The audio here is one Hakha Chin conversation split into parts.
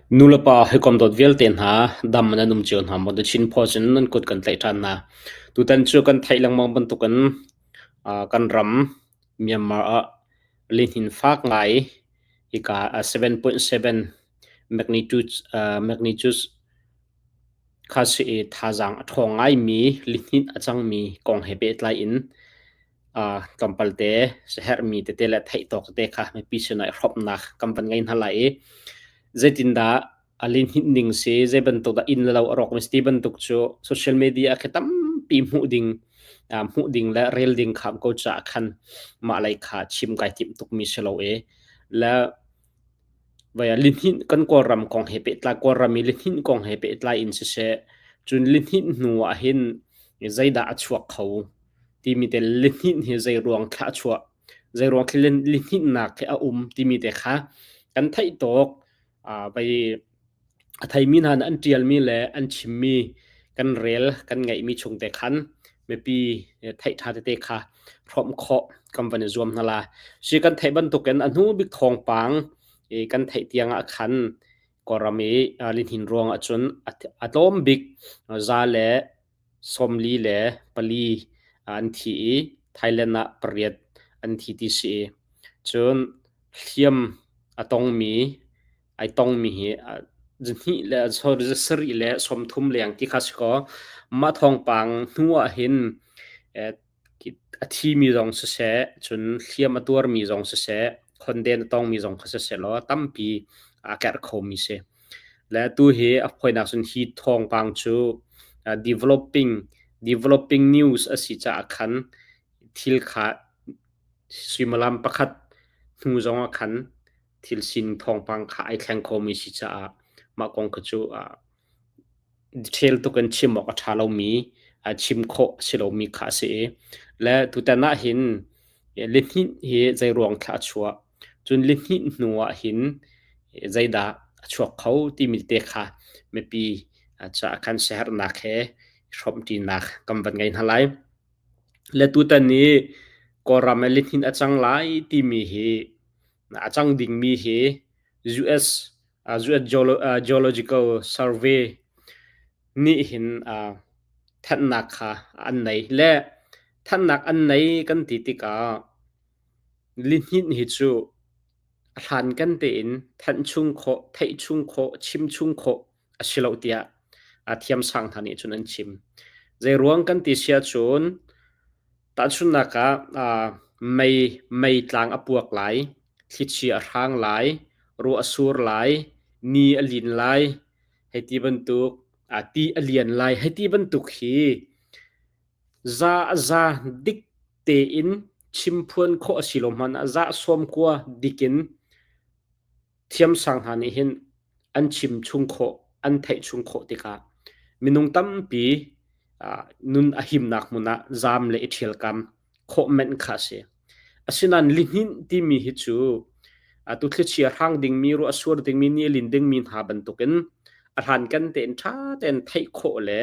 Nulepa hawikom dawt vialte hna dam nan um cio hna maw? The Chin Post in nan kut kan tlaih ṭhan hna. Tutan cu kan theih lengmang bantukin kan ram Myanmar ah lihnin fak ngai hika 7.7 magnitude magnitude kha si i thazaang a ṭhawng ngaimi lihnin a cangmi kong he pehtlai in tlawmpal te siaherhmi tete le theih tawk tete kha mipi sinah i hrawmhnak kan van ngei hna lai i zeitindah a lihninh ning si, zei bantuk dah inn le lo a rawkmi si ti bantuk cu social media khi tampi hmuh ding hmuh ding le rel ding kha ko caah khan mah lei kha chim kai timh tukmi si lo i le vai lihninh kan Kawlram kong he pehtlai Kawlram i lihninh kong he pehtlai in siseh cun lihninh hnu ah hin zeidah a chuak kho timi te lihninh hi zei ruang thla a chuah zei ruang thil lihninhnak hi a um timi te kha kan theih tawk vai a theimi hna nih an ṭialmi le an chimmi kan rel kan ngaihmi chung te khan mipi theih ṭha tete kha hrawmh khawh kan van i zuam hna la. Si kan theih bantukin a hnu bik thawngpang i kan theih tiang ah khan Kawlram i lihnin ruang ahcun a tlawm bik za le 44 an thi i Thailand ah pariat an thi ti si. Cun hliam a tongmi ai tongmi hi zahnih le sarih le 30 leng ti kha si kaw mah thawngpang hnu ah hin a thimi zong siseh, cun hliam a tuarmi zong siseh, khonden a tongmi zong kha siseh law tampi a kerh khomi si. Le tu hi a phoinak cun hi thawngpang cu developing developing news a si caah khan thil kha suimilam pakhat hnu zong ah khan thil sining thawngpang kha ai thleng khomi si caah mah kong kha cu Detail tuk in chim awk a ṭha lomi, chim khawh a si lomi kha a si i le tutan ah hin lihninh hi zeiruang thla a chuah, cun lihninh hnu ah hin zeidah a chuak kho timi te kha mipi caah khan siaherhnak he hrawmṭinak kan van ngei hna lai. Le tutan i Kawlram ah lihninh a cang lai timi hi a cang dingmi hi US Geological Survey nih hin thanhnak kha an nei. Le thanhnak an nei kan ti tikah lihninh hi cu a hlankan tein thanh chung khawh, theih chung khawh, chim chung khawh a si lo tiah a thiamsang hna nih cun an chim. Zeiruang kan ti si ahcun tahchunhnak ah mei meitlang a puak lai, thlichia a hrang lai, ruah a sur lai, ni a lin lai, hei ti bantuk, ti a lian lai, hei ti bantuk hi za a za dik tein chimphuan khawh a si lo hmanh ah za sawmkua dik in Thiamsang hna nih hin an chim chung khawh, an theih chung khawh tikah minung tampi nun a himnak hmun ah zaam le i ṭhialkam khawh menh kha a si. Asinain lihninh timi hi cu atu thlichia hrang dingmi, ruah a sur dingmi, ni a lin dingmi hna bantukin a hlankan tein ṭha tein theih khawh le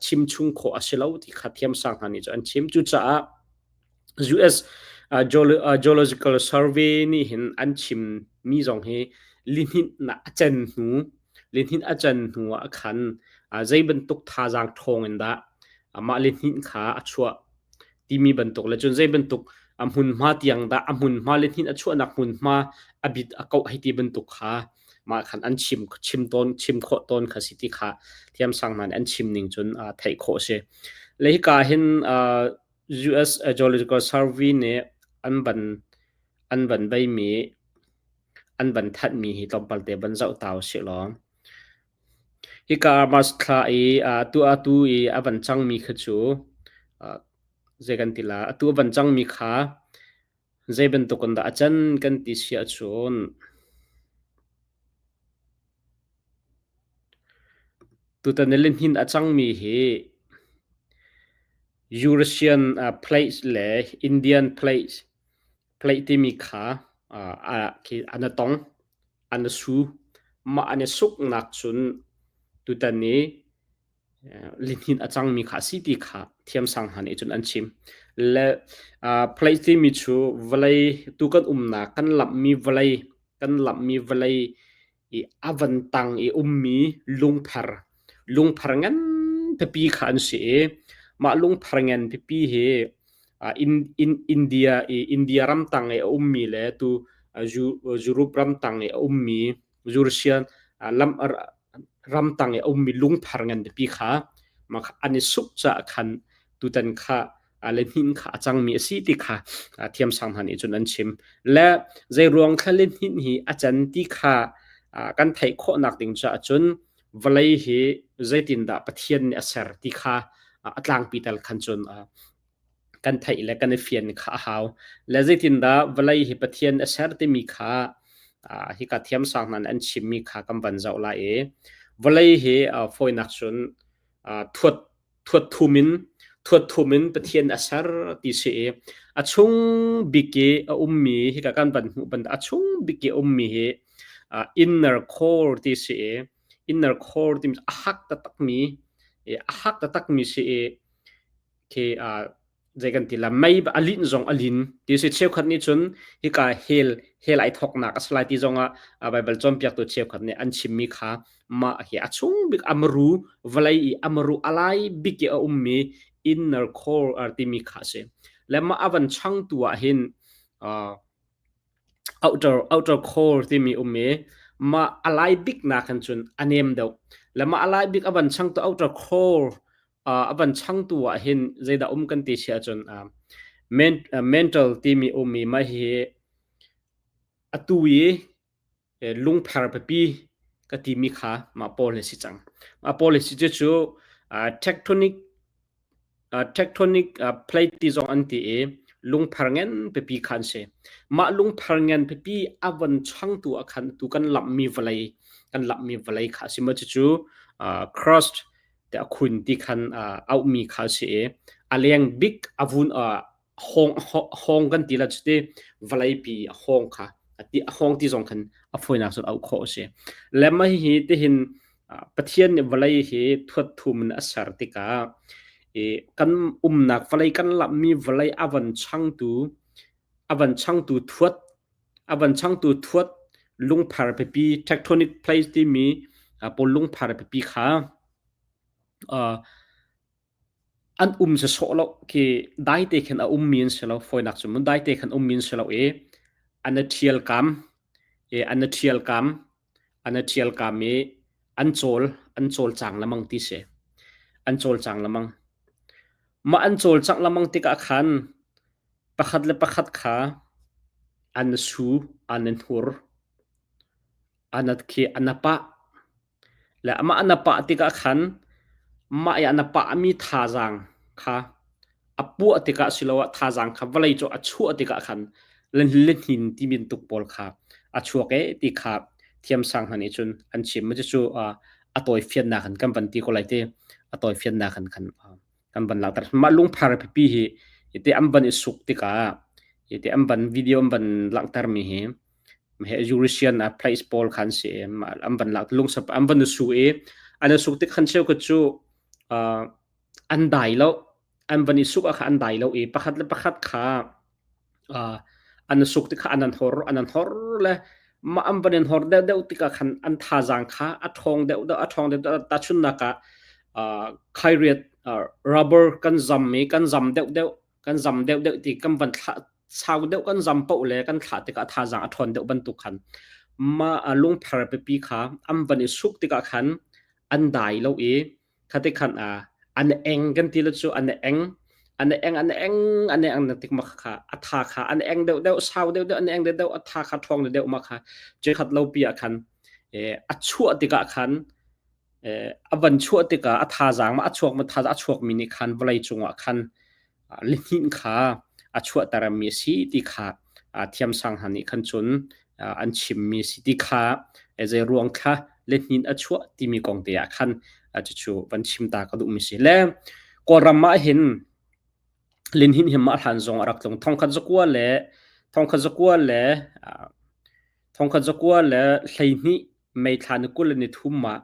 chim chung khawh a si lo ti kha thiamsang hna nih cun an chim. Cucaah US Geological Survey nih hin an chimmi zong hi lihninh a can hnu lihninh a can hnu ah khan zei bantuk thazaang ṭhawng in dah mah lihninh kha a chuah timi bantuk le cun zei bantuk a hmunhma tiang dah a hmunhma lihninh a chuahnak hmunhma a bit a kauh hei ti bantuk kha mah khan an chim chim tawn chim khawh tawn kha si ti kha thiamsang hna nih an chim ning cun theih khawh a si. Le hika hin US Geological Survey nih an van an van veimi an van thanhmi hi tlawmpal te van zoh ta usih law. Hika March thla i atu atu i a van cangmi kha cu zei kan ti la atu a van cangmi kha zei bantuk in dah a can kan ti si ahcun tutan i lihnin a cangmi hi Eurasian Plate le Indian Plate plate timi kha an i tong, an i su. Mah an i suknak cun tutan i lihnin a cangmi kha a si ti kha thiamsang hna nih cun an chim. Le plate timi cu vawlei tu kan umnak kan lamhmi vawlei kan lamhmi vawlei. I a van tang i ummi lungpher, lungpher ngan pipi kha an si i mah lungpher ngan pipi hi India i India ramtang i a ummi le tu Europe ramtang i a ummi Eurasian ramtang i a ummi lungpher ngan pipi kha an i suk caah khan tutan kha lihnin kha a cangmi a si ti kha thiamsang hna nih cun an chim. Le zeiruang thla lihnin hi a can ti kha kan theih khawhnak ding caah cun vawlei hi zeitindah Pathian nih a ser ti kha a tlangpi tal khan cun kan theih le kan i fian kha a hau. Le zeitindah vawlei hi Pathian a ser timi kha hika thiamsang hna nih an chimmi kha kan van zoh lai i vawlei hi fawinak cun thuat thuat thum in thuat thum in Pathian a ser ti si i a chung bik i a ummi hika kan van hmuh bantuk a chung bik i a ummi hi inner core ti si i inner core timi a hak taktakmi a hak taktakmi si i khi zei kan ti la mei a linh zong a lin ti si. Cheukhat nih cun hika hell hell ai thoknak a si lai ti zongah Bible cawnpiaktu cheukhat nih an chimmi kha mah hi a chung bik amaru vawlei i amaru alai bik i a ummi inner core ar timi kha a si. Le mah a van changtu ah hin outer outer core timi um i mah a lai bik nak hin cun a nem deuh. Le mah a lai bik a van changtu outer core a van changtu ah hin zeidah um kan ti si ahcun mental timi um i mah hi atu i lungpher pipi ka timi kha mah pawl hi si cang. Mah pawl hi si cu tectonic tectonic plate ti zong an ti i lungpher ngan pipi kha an si. Mah lungpher ngan pipi a von changtu ah khan tu kan lamhmi vawlei kan lamhmi vawlei kha a si. Mah cucu crust te a khun ti khan auhmi kha a si i a leng bik a vun hawng hawng kan ti la cuti vawleipi a hawng kha ti a hawng ti zong khan a fawinak cun auh khawh a si. Le mah hihi tihin Pathian nih vawlei hi thuat thum in a ser tikah i kan umnak vawlei kan lamhmi vawlei a van changtu a van changtu thuat a van changtu thuat lungpher pipi tectonic plates timi pawl lungpher pipi kha an um sawsawh lo khi daite khin a ummi an si lo. Fawinak cu mun daite khan ummi an si lo i an i ṭhialkam i an i ṭhialkam an i ṭhialkam i an cawl an cawlcang lengmang ti si. An cawlcang lengmang. Mah an cawlcangh lengmang tikah khan pakhat le pakhat kha an i su, an i hnur, an khi an i pah. Le amah an i pah tikah khan mah i an i pahmi thazaang kha a puah tikah asiloah thazaang kha vawlei cu a chuah tikah khan lihnin ti bantuk pawl kha a chuak ee ti kha thiamsang hna nih cun an chim. Cucu a tawifiannak in kan van ti ko lai ti. A tawifiannak in khan kan van langhter. Mah lungphar pipi hi iti an van i suk tikah iti an van video an van langhtermi hi he Eurasian a place pawl khan si an van lak lungsap an van su i an suk tik khan cheu cu an dai lo an van i suk ah kha an dai lo i pakhat le pakhat kha an suk tikha an an hor an an hor le mah an van in hor deuh deuh tikah khan an thazaang kha a ṭhawng deuh deuh a ṭhawng deuh deuh. Tahchunhnak ah khairiat rubber kan zam i kan zam deuh deuh kan zam deuh deuh ti kan van thlah sau deuh kan zam paoh le kan thlah tikah thazaang a ṭhawn deuh bantuk khan mah lungpher pipi kha an van i suk tikah khan an dai lo i Khati khan a an eng kan ti le cu an eng an eng an eng an eng na tik ma kha a tha kha an eng deuh deuh sau deuh deuh an eng deuh deuh a tha kha ṭhawng deuh ma kha khat lo pi ah khan a chuah tikah khan a van chuah tikah a thazaang ma a chuak ma thazaang a chuak mi nih khan vawlei cungah khan lihnin kha a chuahtermi a si ti kha thiamsang hna nih khan cun an chimmi si ti kha zei ruang kha lihnin a chuah timi kong te ah khan cucu van chim ta ka duhmi si. Le Kawlram ah hin lihnin hi mah hlan zong a rak tlung. Thongkhat zakua le 1912 May thla ni 23 ah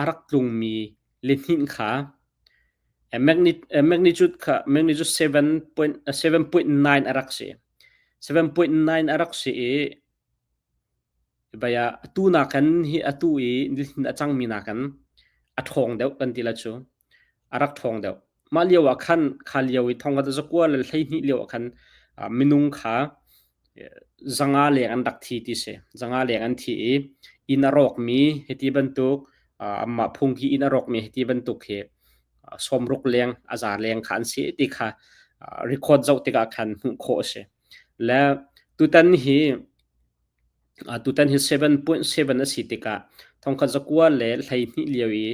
a rak tlungmi lihnin kha magnitude kha magnitude 7.9 a rak si. 7.9 a rak si i. Bai ah atu nakin hi atu i nihin a cangmi nakin a ṭhawng deuh kan ti la cu. A rak ṭhawng deuh. Mah lio ah khan kha lio i thong zakua le 12 lio ah khan minung kha 500 leng an rak thi ti si. 500 leng an thi i inn a rawkmi hiti bantuk anmah phungki inn a rawkmi hiti bantuk hi 60 leng a za leng kha an si ti kha record zoh tikah khan hmuh khawh a si. Le tutan hi Tutan hi 7.7 a si tikah 1912 lio i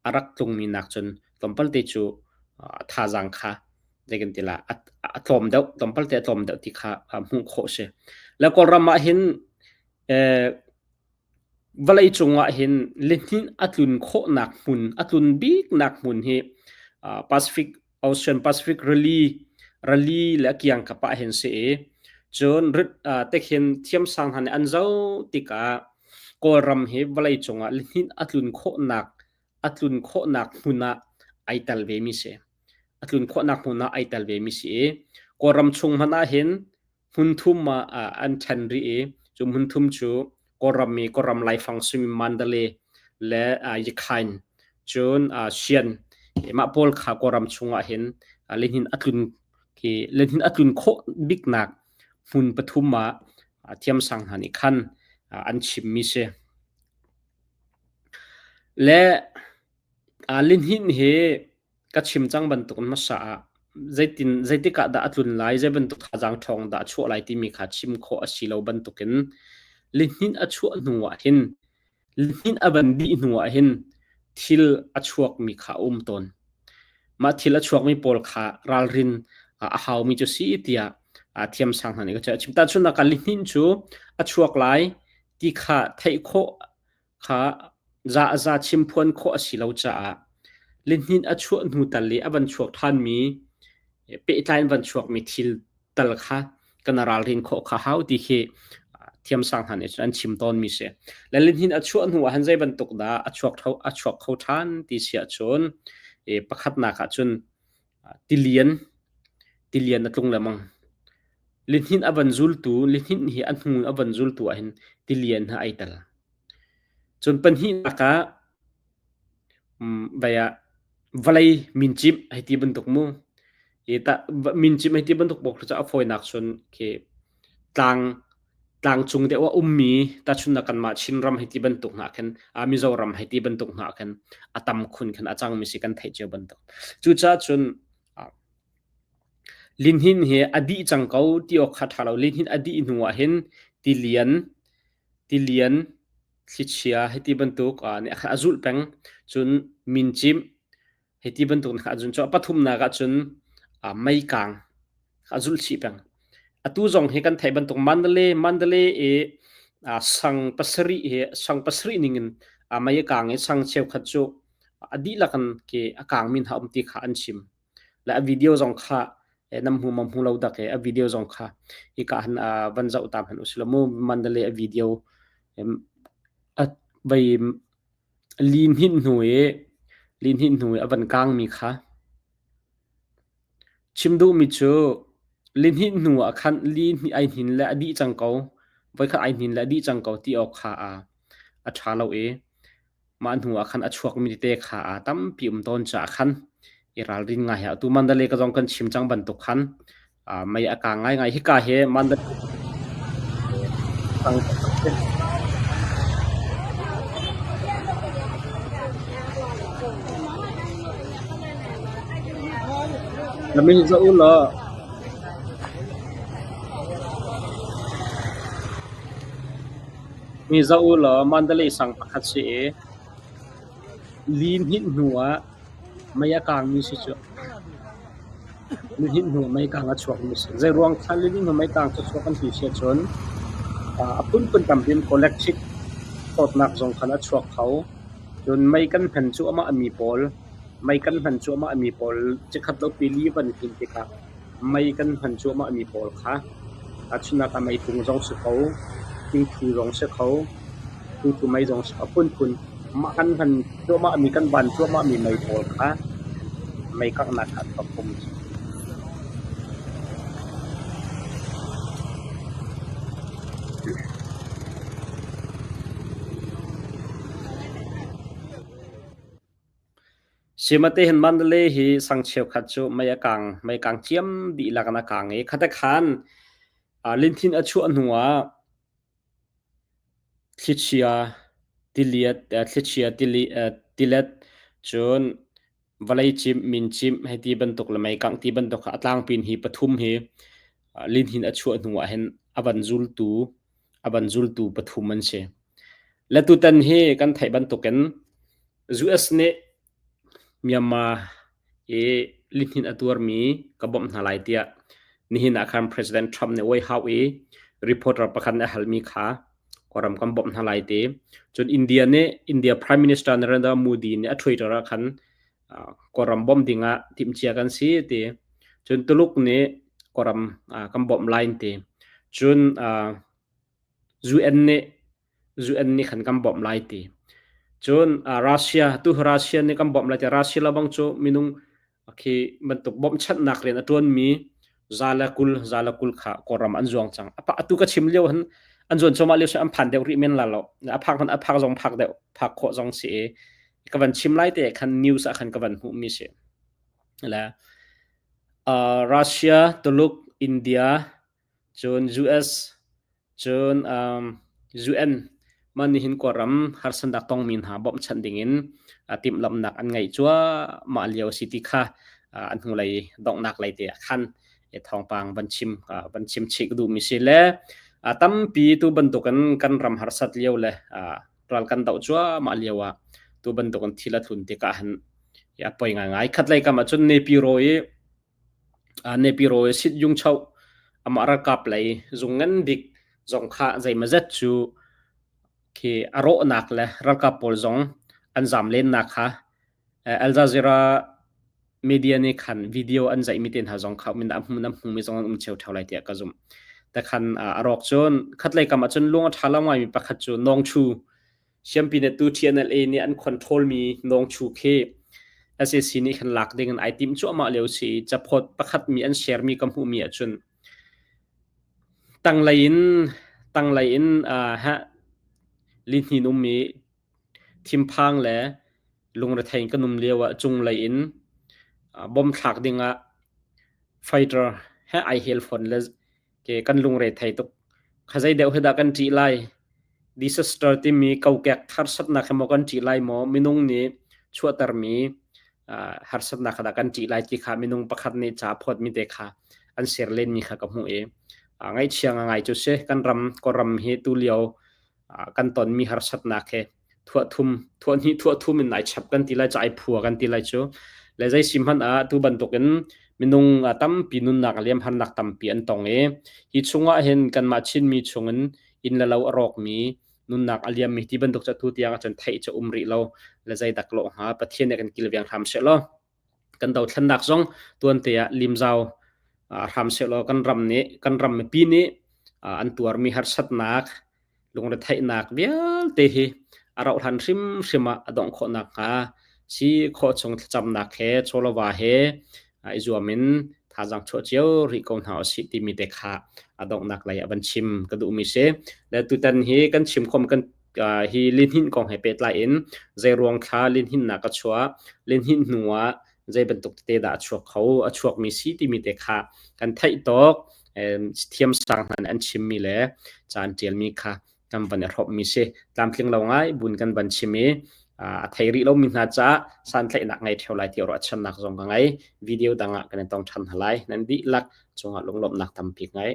a rak tlungmi nakcun tlawmpalte cu a thazaang kha zei kan ti la a tlawm deuh, tlawmpalte a tlawm deuh ti kha hmuh khawh a si. Le Kawlram ah hin vawleicung ah hin lihninh a tlun khawhnak hmun, a tlun biknak hmun hi Pacific Ocean Pacific Rili rali le a kiangkap ah hin si i cun tekhin thiamsang hna nih an zoh tikah Kawlram hi vawleicung ah lihninh a tlun khawhnak hmun ah ai tel ve mi si. A tlun khawhnak hmun ah ai tel ve mi si i Kawlram chung hmanh ah hin hmunthum ah an ṭhen rih i cu hmunthum cu Kawlram i Kawlram laifang simi Mandalay le Yakhain cun Sian mah pawl kha Kawlram chungah hin lihnin a tlun khi lihnin a tlun khawh biknak hmun pathum ah thiamsang hna nih khan an chimmi si. Le lihnin hi Ka chim cang bantukin hmasa ah zeitik ah dah a tlun lai, zei bantuk thazaang ṭhawng dah a chuah lai timi kha chim khawh a si lo bantukin lihninh a chuah hnu ah hin lihninh a van dih hnu ah hin thil a chuakmi kha a um tawn. Mah thil a chuakmi pawl kha ralrin a haumi cu si tiah thiamsang hna nih ka chim. Tahchunhnak ah lihninh cu a chuak lai ti kha theih khawh kha za a za chimphuan khawh a si lo caah lihninh a chuah hnu tal i a van chuak ṭhanmi pehtlai in van chuakmi thil tal kha kan ralrin khawh kha hau ti khi thiamsang hna nih cun an chim tawnmi si. Le lihninh a chuah hnu ah han zei bantuk dah a chuak kho ṭhan ti si ahcun pakhatnak ah cun tilian tilian a tlung lengmang. Lihninh a van zultu lihninh hi a hnu a van zultu ahhin tilian he ai tel. Cun pahnihnak ah vei ah vawlei mincimh hei ti bantuk mu. Hi tah mincimh hei ti bantuk bawk cu a fawinak cun khi tlang tlangcung deuh a ummi tahchunhnak kanmah Chinram hei ti bantuk hna khin Mizoram hei ti bantuk hna khin a tam khun khin a cangmi si kan theih cio bantuk. Cucaah cun Linhin hi a dih cang ko ti awk kha ṭha lo. Linhin a dih hnu ah hin tilian, tilian, thlichia hei ti bantuk nih a zulh peng. Cun mincimh hei ti bantuk nih a zun. Cu a pathumnak ah cun meikang a zulh chih peng. Atu zong hi kan theih bantuk Mandalay, Mandalay i sang pasarih hi sang pasarih ning in mei a kang i sang cheukhat cu a dihlak in khi a kangmi hna um ti kha an chim. Le a video zong kha nam hmu ma hmu lo dak e a video zong kha hika han van zoh ta hmanh usila mu Mandalay a video a vai lin hin hnu i lin hin hnu i a van kang mi kha chim duh mi cu lihnih hnu ah khan li ai hnin le a dih cang ko voikhat ai hnin le a dih cang ko ti awk kha a a ṭha lo i Mah hnu ah khan a chuakmi tete kha aa tampi um tawn caah khan i ralrin ngai ah atu Mandalay ka zong kan chim cang bantuk khan mei a kang ngaingai. Hika hi Mandalay Na min zoh u law Mi zoh u law Mandalay sang pakhat si i li hninh hnu ah mei a kaangmi si cu. Li hninh hnu ah mei kaang a chuakmi si. Zeiruang thla li hninh hnu mei kaang cu chuak kan ti si ahcun a phunphun tampi in electric thawtnak zong khan a chuak kho. Cun mei kan hman cuahmah mi pawl, mei kan hman cuahmah mi pawl cikhat lo pi li van hnin tikah mei kan hman cuahmah mi pawl kha tahchunhnak ah meipung zong si kho, thingthu zong si kho, thingthu mei zong si kho, a phunphun mah kan hman cuahmah mi kan van cuahmah mi mei pawl kha mei kanghnak ah a chuak khomi a si. Simate hin Mandalay hi sang cheukhat cu mei a kang, mei kang ciam dihlak in a kang i khate khan linthin a chuah hnu ah thlichia tiliat thlichia tili tilet cun vawlei cimh, min cimh hei ti bantuk le mei kangh ti bantuk kha a tlangpin hi pathum hi lihnin a chuah hnu ah hin a van zultu a van zultu pathum an si. Le tutan hi kan theih bantukin US nih Myanmar i lihnin a tuarmi ka bawmh hna lai tiah nihin ah khan President Trump nih White House i reporter pakhat nih a halmi kha Kawlram kan bawmh hna lai ti. Cun India nih India Prime Minister Narendra Modi nih a Twitter ah khan Kawlram bawmh ding ah timhcia kan si ti. Cun Tuluk nih Kawlram kan bawmh lai ti. Cun UN nih UN nih khan kan bawmh lai ti. Cun Russia tu Russia nih kan bawmh lai ti. Russia lebang cu minung khi bantuk bawmhchanhnak rian a ṭuanmi 120, 120 kha Kawlram an zuang cang. Atu ka chim lio hin an zuan cuahmah lio si an phan deuh rih men la lo. A phak hmanh a phak zong phak deuh phak khawh zong si i ka van chim lai te khan news ah khan ka van hmuhmi si. Le Russia, Tuluk, India, cun US, Cun UN mah nihin Kawlram harsatnak tongmi hna bawmhchanh dingin timhlamhnak an ngeih cuahmah lio a si ti kha an hnulei donghnak lei te ah khan thawngpang van chim chih ka duhmi si le tampi tu bantukin kan ram harsat lio le ral kan doh cuahmah lio ah tu bantukin thil a tlun tikah hin a poi ngaingai. Khatlei kam ah cun Nepiro i Nepiro i Sit-yung-choh amah ralkap lei zung ngan bik zong kha zeimawzat cu khi a rawhnak le ralkap pawl zong an zaam lennak kha Al Jazeera media nih khan video an zaihmi te hna zong kha min a hmu na hmumi zong an um cio ṭheo lai tiah ka zumh. Takhan a rawk cun khatlei kam ah cun lung a ṭha lo ngaimi pakhat cu Nawngchu Siampi tu TNLA nih an control mi Nawngchu khi sac nih khan lak ding in ai tim cuahmah lio si i caphawt pakhat mi an share mi ka hmuh mi ahcun tanglei in tanglei in ha lihnin um i thinphang le lungrethei in kan um lio ah cunglei in bom thlak ding ah fighter he ai hel fawn le ke kan lungre thei tuk. Kha zei deuh hi dah kan ṭih lai? Disaster timi kokek harsatnak hi maw kan ṭih lai maw? Minung nih chuahtermi harsatnak kha dah kan ṭih lai ti kha minung pakhat nih ca phawtmi te kha an ser lenmi kha ka hmuh i ngaihchia ngai cu si. Kan ram Kawlram hi tulio kan tonmi harsatnak he thuah thum thuah hnih thuah thum in ai chap kan ti lai ca ai phua kan ti lai cu le zei si hmanh ah tu bantukin minung tampi nunnak liam harnak tampi an tong i hi chungah hin kanmah Chinmi chungin inn le lo a rawkmi nunnak a liammi ti bantuk cu tu tiang ahcun theih cu um rih lo le zei dak lo hnga Pathian nih kan kilveng hram seh law kan dothlennak zong tuante ah limzau hram seh law kan ram nih kan ram mipi nih an tuarmi harsatnak lungretheihnak vialte hi a rauhhlan hrimhrim ah a dongh khawh nakhnga si khawh chung thlacamnak he chawlava he i zuam in thazaang chuah cio rih ko hna usih timi te kha a donghnak lei a van chim ka duhmi si. Le tutan hi kan chim khom kan hi lihninh kong he pehtlai in zei ruang thla lihninh-nak a chuah, lihninh hnu ah zei bantuk tete dah a chuak kho, a chuakmi si timi te kha kan theih tawk thiamsang hna nih an chimmi le ca an ṭialmi kha kan van i hrawmhmi si. Tlamtling lo ngai bun kan van chim i a thei rih lomi hna caah santlaihnak ngei ṭheo lai ti ruahchannak zong ka ngei. Video dang ah kan i tong ṭhan hna lai. Nan dihlak cungah lunglawmhnak tampi ngei.